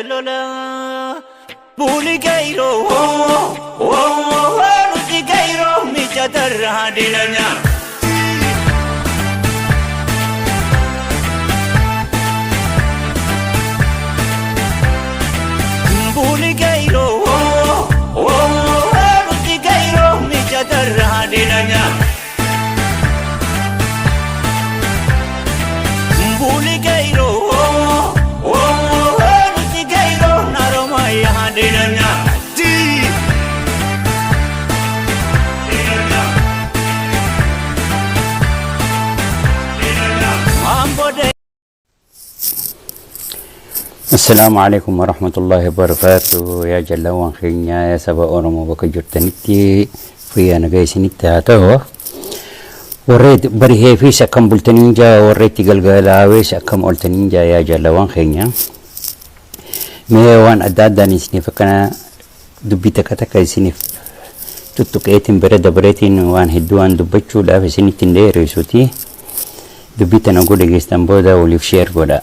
Lola Buli Gairo Nuti Gairo Mijatarraa Dilanya. Buli Gairo Nuti Gairo Mijatarraa Dilanya. Buli Gairo Nuti Gairo Naromaya Dilanya. Assalaamu alaikum warahmatullahi wabarakatuh. Yaa jallawwan keenya, yaa saba Oromoo bakka jirtanitti fayyaa nagaa isinitti haa ta'u. Warri bariheefis akkam bultaniin jaa, warri itti galgalaawees akkam ooltaniin jaa. Yaa jallawwan keenya, mee waan adda addaan isiniif akkana dubbii takka takka isiniif tuttuqeetiin bira dabreetiin waan hedduu waan dubbachuudhaaf isinitti hin dheeressuuti. Dubbii tana godhe geessan booda waliif share godha.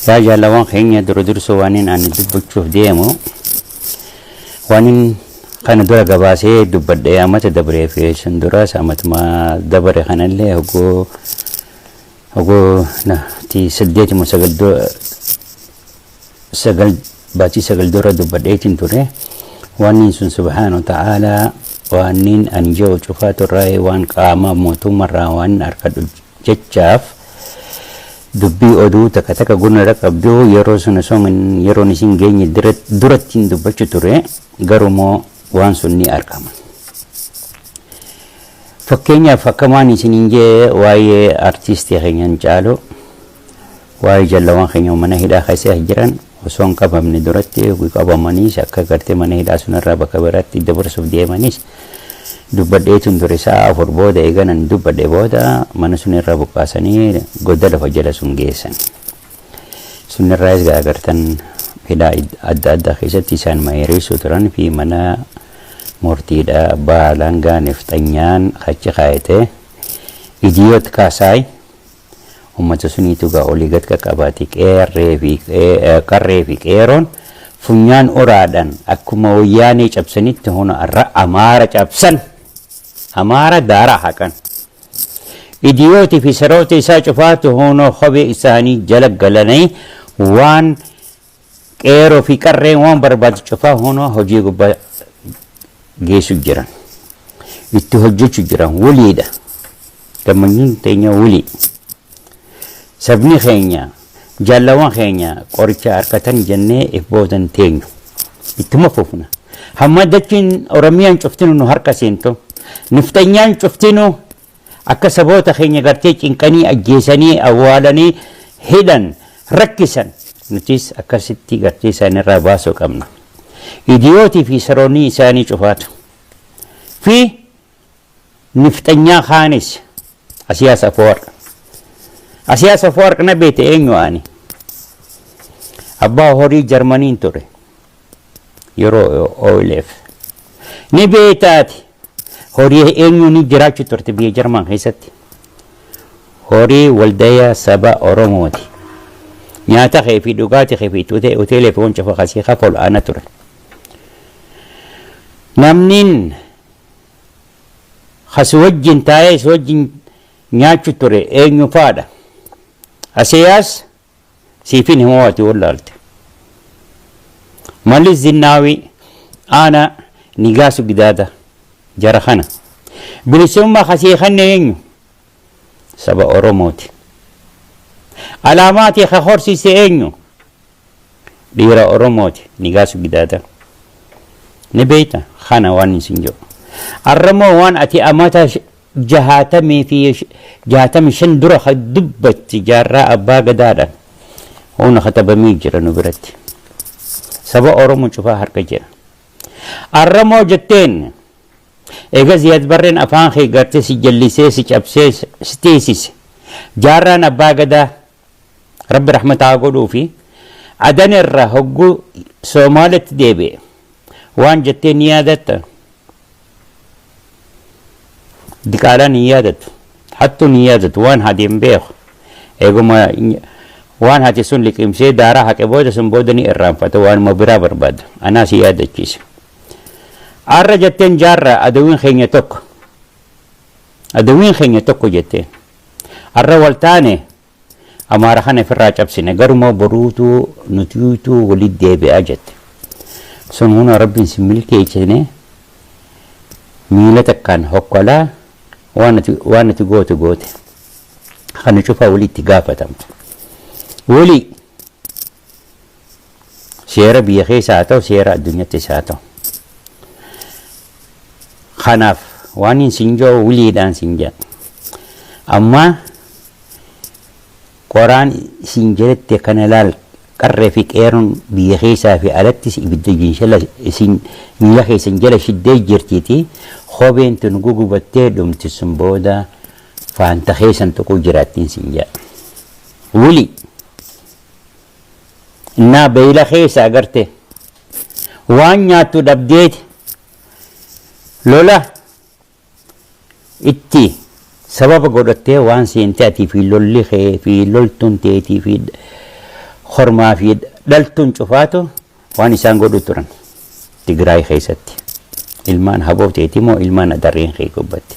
Yaa jaalawwan keenya, dura dursoo waan ani dubbachuuf deemu waan kana dura gabaasee dubbadhe amata dabree fi sun duraas amatuma dabare kanallee hogoo hogoo ti saddeetuma sagal sagal baatii 9 dura dubbadheetiin ture. Wanni sun subhaana wa ta'aalaa waan ani jiru cufaatu irraa waan qaama mootummaarraa waan harkadhu jechaaf dubbii oduu takka takka gurra qabdu yeroo sun osoo yeroon isin geenye durattiin dubbachuu ture, garumoo waan sun ni argama. Fakkeenyaaf, akka waan isiniin jee waa'ee artiistii keenyan caalu, waa'ee jallawwan keenya mana hidhaa keessa jiran osoo hin qabamne duratti qabamaniis akka gartee mana hidhaa sunirraa bakka biraatti dabarsuuf deemanis dubbadheetun ture. Sa'a 4 booda eeganan dubbadhe booda mana sunirraa buqqaasanii goda lafa jala sun geessan. Sunirraas agartan hidhaa adda addaa keessatti isaan mayereessuu turan fi mana murtiidha abbaa alangaa nifxanyaan achi kaayate idiyoot kaasaay ummata suniitu gaa olii gad qaqqabaati. Qeerree fi qarree fi qeeroon funyaan uraadhaan akkuma wayyaanee cabsanitti huna arra Amaara cabsan, Amaara daaraa haqan. Idiyootii fi saroota isaa cufaatu hunoo kophee isaanii jala galanii waan qeeroo fi qarreen waan barbaadu cufaa hunoo hojii gubbaa geessu jiran, itti hojjechuu jiran. Waliidha gammachuun teenya, walii sabni keenya, jaallawan keenya qoricha harkatan jennee if boodan teenyu ittuma fufna hamma dachiin Oromiyaan cuftinu nu harka seentu. Niftanyaan cuftinu akka saboota keenya gartee cinqanii ajjeesanii awwaalanii hidhan rakkisan, nutis akkasitti gartee isaanirraa baasuu qabna. Idiyootii fi saroonni isaanii cufaatu fi nifxanyaa kaanis Asiyaas Afawarq. Asiyaas Afawarq na beete eenyu ani? Abbaa horii Jarmaniin ture yeroo OLF. Ni beetaati, horii eenyu ni jiraachuu turte biyya Jarman keessatti? Horii Waldaya Saba Oromooti. Nyaata kee fi dhugaatii kee fi hoteelee fi wanca fakasii kafalu ana ture. Namnin kasi wajjin taa'ee si wajjin nyaachuu ture eenyu faadha? Asiyaas siifin himawaati wallaalte. Malis Zinnaawii ana Nigaasu Gidaada jara kana. Bilisummaa kasii kanne eenyu? Saba Oromooti. Alaamaatii ka horsiise eenyu? Dhiira Oromooti, Nigaasu Gidaada. Ni beeyta kana waan isin jedhu. Arramoo waan ati amata 65 fi 65 dura ka dubbatti jaarraa abbaa gadaadhaan huna katabamee jira nu biratti. Saba Oromoo cufaa harka jira. Arramoo jetteen eega Ziyaad Barreen afaan kee gartee si jallisee, si cabsee, si teessise. Jaarraan abbaa gadaa Rabbi rahmataa godhuu fi Adan irraa hogguu Soomaalitti deebi'e waan jettee ni yaadatta. Diqaalaan hin yaadatu. Hattuun hin yaadatu, waan hadeem beeku. Eeguma Waan hate sun liqimsee daaraa haqe booda sun booda ni irraanfata, waanuma biraa barbaada. Anaa si yaadachiisa. Arra jetteen jaarra adawiin keenya tokko. Adawiin keenya tokko jetteen. Arra wal taane Amaara kana ofirraa cabsine, garuma boruutu nutiitu walitti deebi'aa jette. Sun huna Rabbiin si milkeessine, miila takkaan hokkolaa waan ati goote goote. Kana cufaa walitti gaafatamta. Walii seera biyya keessa haa ta'u, seera addunyaattis haa ta'u. Kanaaf waan hin sin jiru wiliidhaan sin jedha. Amma qoraan isin jedhette kana laal, qarree fi qeeroon biyya keessaa fi alattis ibidda jinshala isin miila keessan jala shiddee jirtiiti. Kopheen tun gugubattee dhumti, sun booda faanta keessan tuquu jiraattiin sin jedha. Wili innaa beeyla keessa agarte waan nyaattu dhabdeeti lola itti sababa godhattee waan seente. Atii fi lolli kee fi loltuun teetii fi hormaa fi dhaltuun cufaatu waan isaan godhu turan Tigraay keessatti. Ilmaan haboo teetii moo ilmaan adarreen kee gubbatti.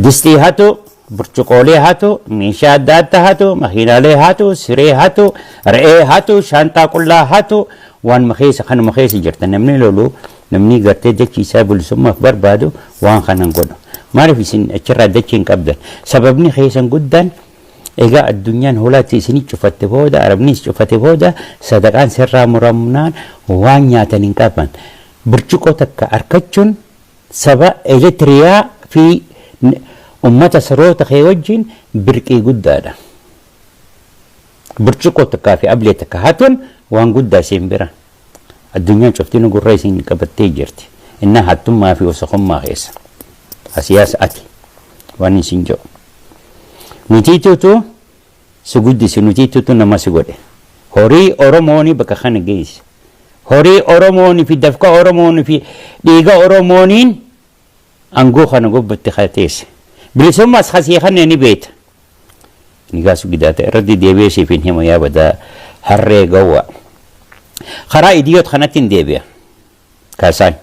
Distii hatu, burcuqoolee hatu, meeshaa adda addaa hatu, makiinaalee hatu, siree hatu, re'ee hatu, shaantaa qullaa hatu, waan makeessa kanuma keessa jirta. Namni lolu, namni gartee dachii isaa bilisummaaf barbaadu waan kanan godhu. Maaliif isin achirraa dachii hin qabdan? Sababni keessan guddaan egaa addunyaan hoolaatti isinii cufatte booda, Arabnis cufate booda, sadaqaan sirraa muramnaan waan nyaatan hin qaban. Burcuqoo takka argachuun saba Eritiriyaa fi ummata saroota kee wajjin birqii guddaadha. Burcuqoo takkaa fi ablee takka hatuun waan guddaa isin bira. Addunyaan cuftiin gurra isin qabattee jirti. Innaa hattummaa fi wasakummaa keessa. Asiyaas ati waan isin jedhu. Nutiitutu si guddise, nutiitutu nama si godhe. Horii Oromooni bakka kana geesse. Horii Oromooni fi dafqa Oromooni fi dhiiga Oromooniin aangoo kana gubbatti teesse. Bilisummaas kasii kana ni beekta. Ni gaasu gidaata irratti deebi'ee siif hin himu, yaa badaa harree gowwa. Karaa idiyoot kanatti hin deebi'a. Kaasaan.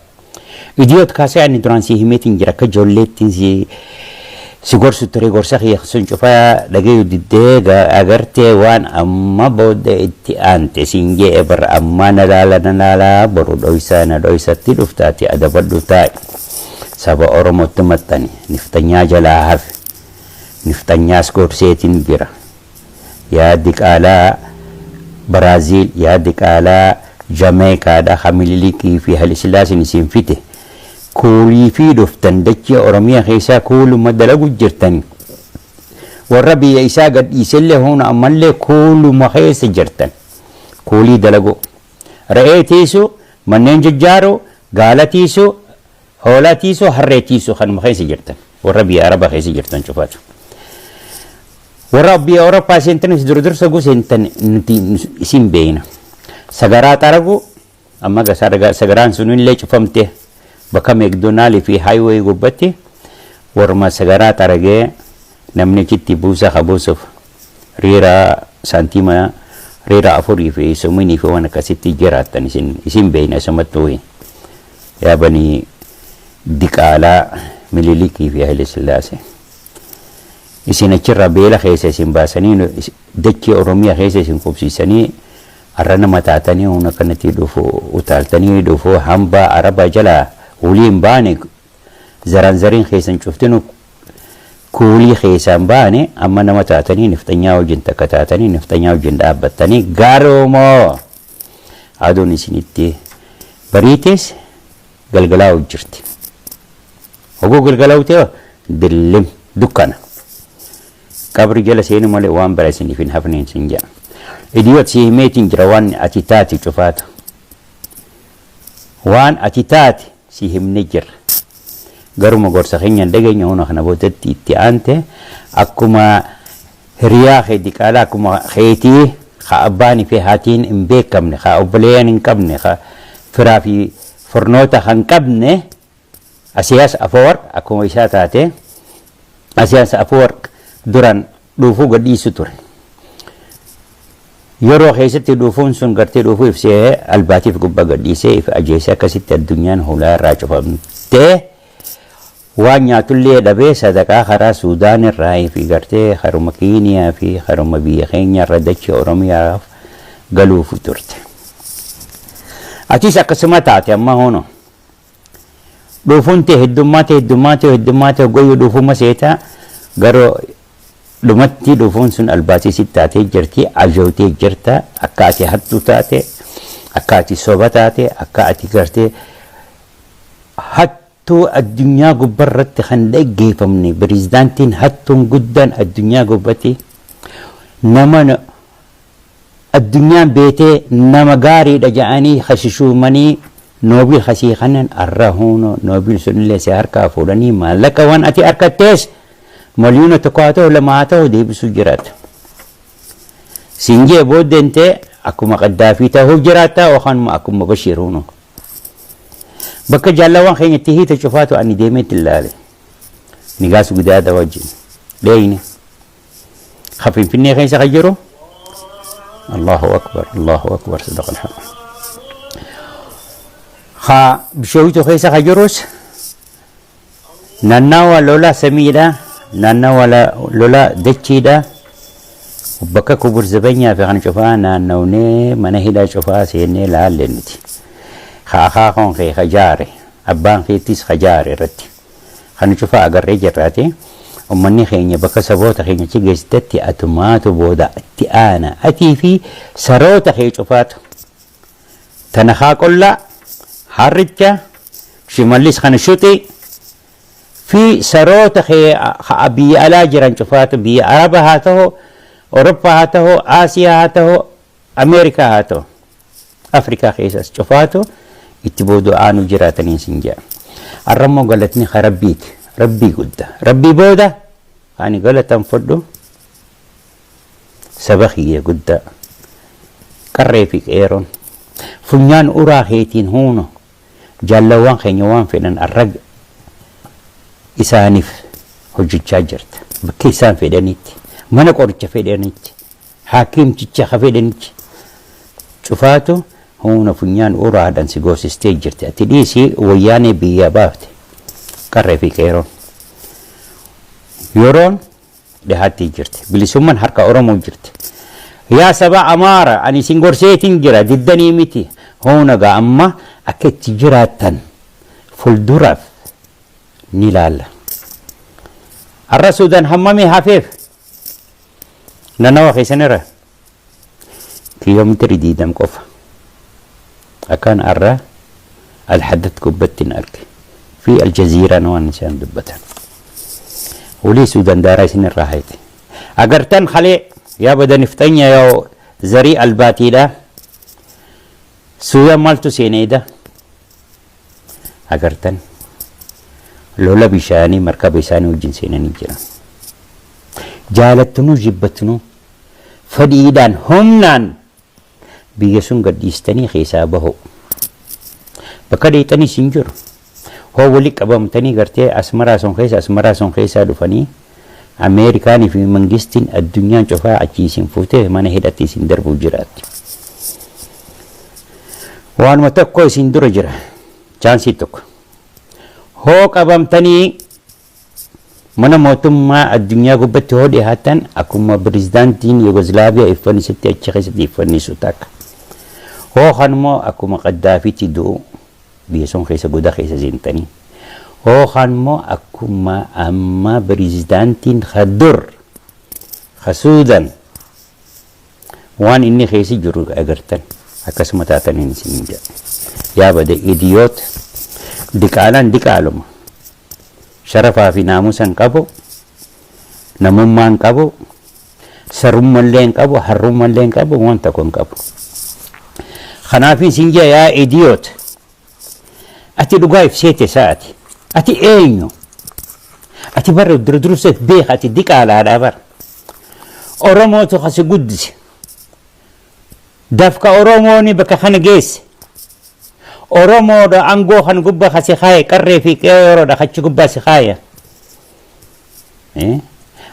Idiyoot kaasee ani duraan si himeetiin jira, akka ijoolleettiin si gorsu ture. Gorsa kiyya sun cufaa dhagayu diddee agartee waan amma booda itti aante siin jee bara ammaa na laala na laalaa boru dhoysaa na dhoysatti dhuftaati adabadhu taa'i. Saba Oromootti maxxani niftanyaa jalaa hafe, niftanyaas gorseetiin jira. Yaa diqaalaa Baraaziil, yaa diqaalaa Jameekaadha, Hamililikii fi Hailisillaasiin isin fite. Kuulii fi dhuftan dachee Oromiyaa keessaa kuuluma dalagu jirtan. Warra biyya isaa gad dhiisellee huna ammallee kuuluma keessa jirtan. Kuulii dalagu. Re'ee tiisu, manneen jijjaaru, gaala tiisu, hoolaa tiisu, harree tiisu kanuma keessa jirtan. Warra biyya Arabaa keessa jirtan cufaatu. Warra biyya Awurooppaa seentanis dur dursa seentan nuti isin beeyna. Sagaraa xaragu amma sagaraan sunillee cufamte, bakka McDonald fi highway gubbatti warma sagaraa xaragee namni achitti buusa ka buusuuf riira saantiima riira afurii fi suminii fi waan akkasitti jiraattan isin beeyna isumattuu wayin. Yaa banii diqaalaa Mililikii fi Haile Sillaasee. Isin achirraa beela keessa isin baasanii dachee Oromiyaa keessa isin qubsiisanii har'a nama taatanii humna kanatti dhufu utaaltanii dhufu hambaa Arabaa jalaa waliin baane, zaranzariin keessan cuftinu kuulii keessaan baane. Amma nama taatanii nifxanyaa wajjin takka taatanii nifxanyaa wajjin dhaabbattanii garuumoo aduun isinitti bariites galgalaa jirti. Hoguu galgalaa ta'e dillim dukkana. Qabri jala seenu malee waan bira isiniif hin hafneen sin jedha. Idiyoot, si himeetiin jira waan ati taate cufaatu. Waan ati taate si himne jira. Garuma gorsa keenya hin dhageenya, huna kana boodatti itti aante akkuma hiriyaa kee diqaalaa akkuma keetii ka abbaanii fi haatiin hin beekamne, ka obboleeyyan hin qabne, ka firaa fi furnoota kan qabne Asiyaas Afawarq akkuma isaa taate. Asiyaas Afawarq duraan dhuufuu gadhiisu ture. Yeroo keessatti dhufuun sun gartee dhufuu ibsee albaatiif gubbaa gadhiisee if ajeesee akkasitti addunyaan hulaa irraa cufamtee waan nyaatullee dhabee sadaqaa karaa Suudaan irraa fi gartee haruma Kiiniyaa fi haruma biyya keenya irra dachee Oromiyaaf galuuf turte. Atis akkasuma taate amma hono. Dhufuun ta'e heddummaate heddummaate heddummaate goyyuu dhufuma seetaa garuu dhumatti dhufuun sun albaatii sitti taatee jirti, ajootee jirta, akka ati hattuu taate, akka ati soba taate, akka ati gartee hattuu addunyaa gubbarratti kan dhaggeeffamne pirezidaantiin hattuun guddaan addunyaa gubbatti nama addunyaan beetee nama gaariidha jedhanii hashishuumanii Nobel hasii kanan arra huno Nobel sunillee si harkaa fuudhanii maallaqa waan ati harkattees 1 miliyoona haa ta'u 2 haa ta'u deebisuu jiraata. Siinjee booddeen akkuma Qaddaafii ta'uuf jiraata yookaan akkuma Bashiir huno. Bakka jaallawwan keenya itti hiita cufaatu ani deemeetti ilaale. Nigaas gudaada wajjin. Dheeyne. Ka Finfinnee keessa kan jiru. Allahu akbar, Allahu akbar, sadaqa alhaq. Ka Bishooytuu keessa kan jirus naannawa lola samiidha, naannawa lola dachiidha. Bakka kubur zabanyaa fi kan cufaa naannawnee mana hidhaa cufaa seennee laalle nuti. Ka akaakoon kee ka jaare, abbaan keettis ka jaare irratti. Kan cufaa agarree jirraati. Uummanni keenya bakka saboota keenya achi geessitetti atumaatu booda itti aana. Atii fi saroota kee cufaatu. Tana haa qollaa, harricha, Shimallis kana shuxii fi saroota kee biyya alaa jiran cufaatu biyya Araba haa ta'u, Awurooppaa haa ta'u, Aasiyaa haa ta'u, Ameerikaa haa ta'u, Afrikaa keessas cufaatu itti booda aanu jiraatanii sin jedha. Har'a immoo galatni ka Rabbiiti. Rabbii guddaa. Rabbii booda ani galatan fudhu saba kiyya guddaa. Qarree fi qeeroon. Funyaan uraa keetiin huuno jaallawwan keenya waan fedhan arra isaaniif hojjechaa jirta. Bakka isaan fedhanitti, mana qoricha fedhanitti, haakimticha ka fedhanitti cufaatu humna funyaan uraadhaan si goosistee jirti. Ati dhiisii wayyaanee biyyaa baafte qarree fi qeeroon. Yeroon dhihaatti jirti. Bilisummaan harka Oromoo jirti. Yaa saba Amaara, ani isin gorseetiin jira, diddanii miti. Hoona gaa amma akka itti jiraattan fuulduraaf ni ilaalla. Har'a Suudaan hammamii hafeef naannawa keessanirra kiiloomeetirii 20 qofa. Akkaan har'a Alhadat gubbatti hin arge. Fi Aljaziiraan waan isaan dubbatan. Walii Suudaan daaraa isin irraa hayte. Agartan kalee yaa badan iftanya yaa zarii albaatiidha. Suudaan maaltu seeneedha? Agartan lola bishaanii markaba isaanii wajjin seenanii jiran. Jaalattunuu jibbattunuu fedhiidhaan humnaan biyya sun gadhiistanii keessaa bahu. Bakka dheexanis hin jiru. Hoo walii qabamtanii gartee Asmaraa sun keessa Asmaraa sun keessaa dhufanii Ameerikaanii fi mangistiin addunyaan cufaa achii isin fuutee mana hidhatti isin darbuu jiraatti. Waanuma tokko isin dura jira. Chance tokko. Hoo qabamtanii mana mootummaa addunyaa gubbatti hoo dhiyaatan akkuma pirezidaantiin Yugoslaaviyaa iffannisutti achi keessatti iffannisu takka. Hoo kanummoo akkuma Qaddaafiitti du'u biyya sun keessa goda keessa seentanii. Hoo kanummoo akkuma amma pirezidaantiin Hadur Suudan waan inni keessa jiru agartan akkasuma taataniin isin jedha. Yaa bade idiot, diqaalaan diqaaluma. Sharafaa fi naamusa hin qabu, namummaa hin qabu, sarummallee hin qabu, harrummallee hin qabu, waan tokko hin qabu. Kanaaf isin jee yaa idiot, ati dhugaa ibseete sa'ati, ati eenyu? Ati bara dura durseef beeka, ati diqaalaadhaa bara. Oromootu kasi guddise. Dafka Oromooni bakka kana geesse. Oromoodha aangoo kan gubbaa kasi kaaye, qarree fi qeeroodha kachi gubbaa si kaaya.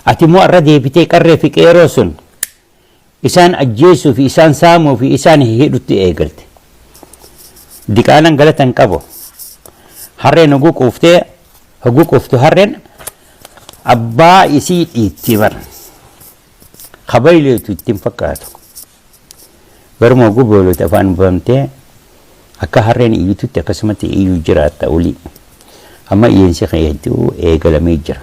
Ati immoo irra deebitee qarree fi qeeroo sun Isaan ajjeesuu fi isaan saamuu fi isaan hidhutti eegalte. Diqaalaan galata hin qabu. Harreen hoguu quuftee, hoguu quuftu harreen abbaa isii dhiitti bara. Kabayleetu ittiin fakkaatu. Garuma hoguu beeloote afaan bamtee akka harreen iyyitutti akkasumatti iyyuu jiraatta olii. Amma iyyeensi hedduu eegalamee jira.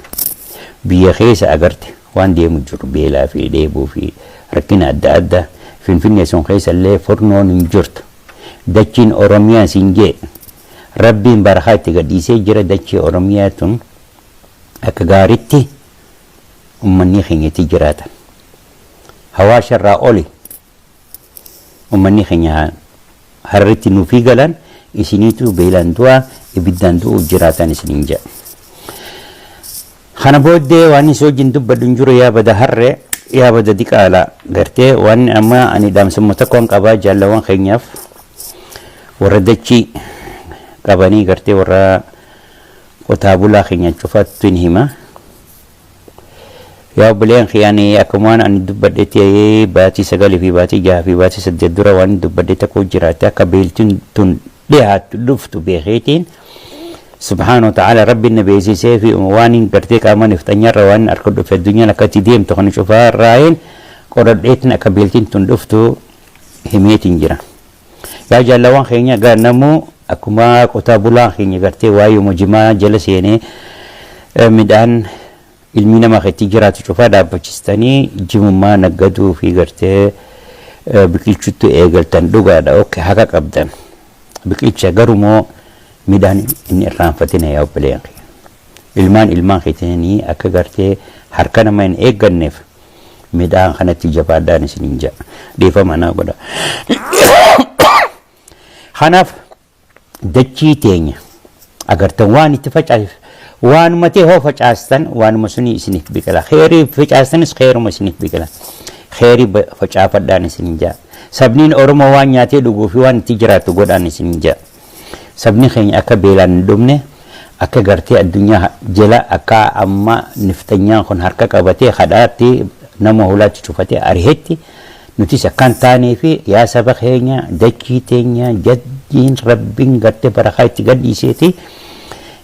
Biyya keessa agarte waan deemu jiru, beelaa fi dheebuu fi rakkina adda addaa. Finfinnee sun keessa illee furnoon hin jirtu. Dachiin Oromiyaa siin jee Rabbiin barakaa itti gadhiisee jira. Dachii Oromiyaa tun akka gaaritti uummanni keenya itti jiraatan. Hawaasha irraa oli uummanni keenya Hararitti nuufii galan, isiniitu beelaan du'a, ibiddaan du'uuf jiraatan isiniin jedha. Kana booddee waan isin wajjin dubbadhu hin jiru. Yaa bada harree, yaa bada diqaala, gartee waan amma ani dhaamsumma tokkoon qabaa jaalawwan keenyaaf, warra dachii qabanii gartee warra qotaa bulaa keenya cufattu hin hima. Yaa obboleen kiyyaanii, akkumaan ani dubbadhetti baatii 9 fi baatii 6 fi baatii 8 dura waan dubbadhe tokko jiraatte, akka beeltiin tun dhiyaattu dhuftu beekeetiin subhaanahu wa ta'ala Rabbiin na beeksisee fi waan hin gartee qaama nifxanyaarra waan harka dhufe, addunyaan akka itti deemtu kana cufaa raayeen qoradheetiin akka beeltiin tun dhuftu himeetiin jira. Yaa jaalawwan keenya, namuu akkuma qotaa bulaan keenya gartee waayuma jimaa jala seenee midhaan ilmi namaa itti jiraatu cufaa dhaabbachistanii jimummaa naggaduu fi gartee biqilchuutti eegaltan, dhugaadha. Okay, haqa qabdan, biqilcha garumoo midhaan inni irraanfatina. Yaa obboleen kiyya, ilmaan ilmaan keetinii akka gartee harka nama hin eegganneef midhaan kanatti jabaadhaan isiniin jedha. Dhiifama naa godha. Kanaaf dachii teenya agartan waan itti facaaf, waanuma ta'e hoo facaastan waanuma suni isiniif biqila. Xeerii facaastanis xeeruma isiniif biqila. Xeerii facaafadhaan isinin jedha. Sabniin Oromoo waan nyaatee dhuguu fi waan itti jiraatu godhaan isinin jedha. Sabni keenya akka beelaan hin dhumne, akka gartee addunyaa jala akka amma niftanyaan kun harka qabatee kadhaatti nama hulaatti cufatee arihetti nutis akkan taanee fi yaa saba keenya, dachii teenya jaddiin Rabbiin gartee barakaa itti gadhiiseeti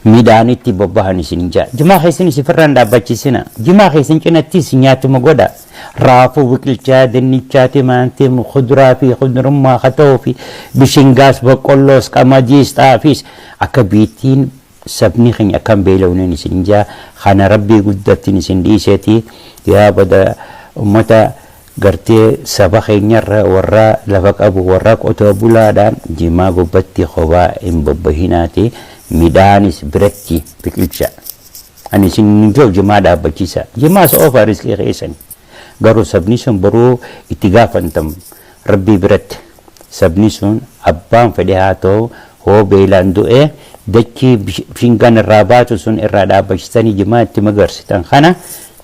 midhaanitti bobbahan isin jaa. Jimaa keessan isifirraan dhaabbachisina. Jimaa keessan cinattis nyaatuma godha. Raafuu biqilchaa, dinnichaa, timaatim, kuduraa fi kudurummaa haa ta'uu fi bishingaas, boqqolloos, qamadiis, xaafiis, akka biittiin sabni keenya akkam beela'uun isin jaa. Kana Rabbii guddattiin isin dhiiseeti. Yaa bada ummata gartee saba keenyarra warra lafa qabu, warra qotee bulaadhaan, jimaa gubbatti kophaa hin bobbahinaati, midhaanis biratti biqilcha. Ani isin hin jiru, jimaa dhaabbachiisa. Jimaas oofaa riskii keessan. Garuu sabni sun boruu itti gaafatam Rabbii biratti. Sabni sun abbaan fedhe haa ta'u hoo beelaan du'e, dachii bishingaan irraa baatu sun irraa dhaabbachisanii jimaa itti magarsitan kana,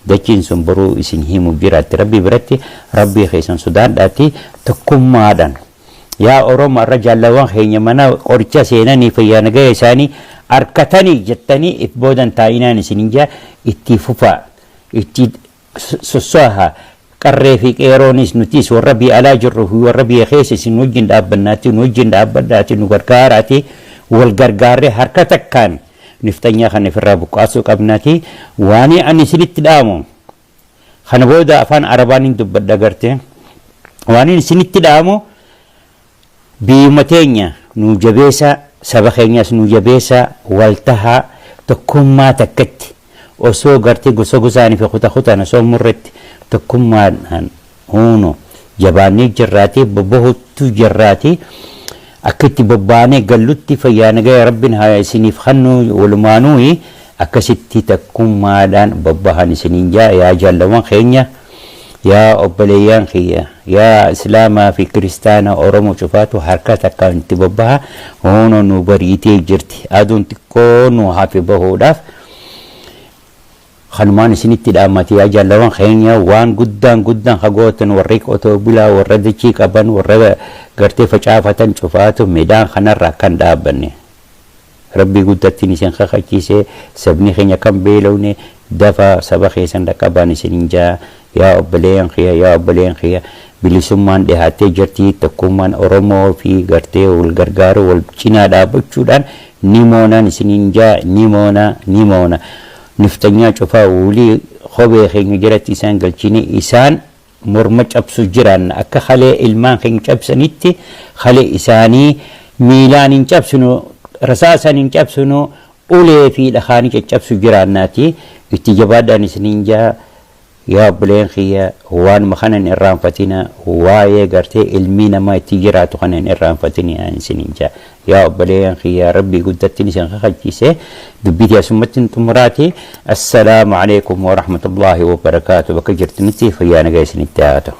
dachiin sun boruu isin himu jiraatti Rabbii biratti. Rabbii keessan sodaadhaatti tokkummaadhaan. Yaa Oromoo, irra jaallawwan keenya mana qoricha seenanii fayyaa nagaya isaanii harkatanii jettanii if boodan taa'inaan isin jaa, itti fufaa, itti sossoha. Qarree fi qeeroonis nutis warra biyya alaa jirru fi warra biyya keessa isin wajjin dhaabbannaati, nu wajjin dhaabbadhaati, nu gargaaraati. Wal gargaarree harka takkaan nifxanyaa kana ofirraa buqqaasuu qabnaati. Waan ani isinitti dhaamu kana booda afaan Arabaan hin dubbadha. Gartee waan isinitti dhaamu, biyyuma teenya nu jabeessa, saba keenyas nu jabeessa, waltahaa tokkummaa takkatti, osoo gartee gosa gosaanii fi kuta kutaan osoo murretti tokkummaadhaan huunu jabaannee jirraati, bobbohuttu jirraati. Akka itti bobbaanee gallutti fayyaa nagaya Rabbiin haa isiniif hannu. Walumaanuu akkasitti tokkummaadhaan bobbahan isiniin jaa. Yaa jaalawwan keenya, yaa obboleeyyan kiyya, yaa Islaamaa fi Kiristaana Oromoo cufaatu harka takkaan itti bobbaha. Hoonoo nu bariitee jirti, aduun xiqqoo nu hafe bahuudhaaf. Kanumaan isinitti dhaammate. Yaa jaalawwan keenya, waan guddaan guddaan hagootan, warri qotoo bulaa, warra dachii qaban, warra gartee facaafatan cufaatu midhaan kanarraa kan dhaabbanne, Rabbii guddattiin isin kakachiise, sabni keenya kan beelawne dafa saba keessan dhaqqabaan isinin jaa. Yaa obboleeyyan kiyya, yaa obboleeyyan kiyya, Bilisummaan dhihaattee jirti. Tokkummaan Oromoo fi gartee wal gargaaru, wal cinaa dhaabbachuudhaan ni moonaan isiniin jaa, ni moona, ni moona. Niftanyaa cufaa wulii kophee keenya jalatti isaan galchine, isaan morma cabsu jiran. Akka halee ilmaan keenya cabsanitti halee isaanii miilaan hin cabsinu, rasaasaan hin cabsinu, ulee fi dhakaanii caccabsu jiraannaati. Itti jabaadhaan isiniin jaa. Yaa obboleen kiyya, waanuma kana hin irraanfatina. Waa'ee gartee ilmii namaa itti jiraatu kana hin irraanfatina isiniin jaa. Yaa obboleen kiyya, Rabbii guddattiin isin kakachiise, dubbitii asumatti hin xumuraati. Assalaamu alaikum warahmatullaahi wabarakaatu. Bakka jirtanitti fayyaa nagaa isinitti haa ta'u.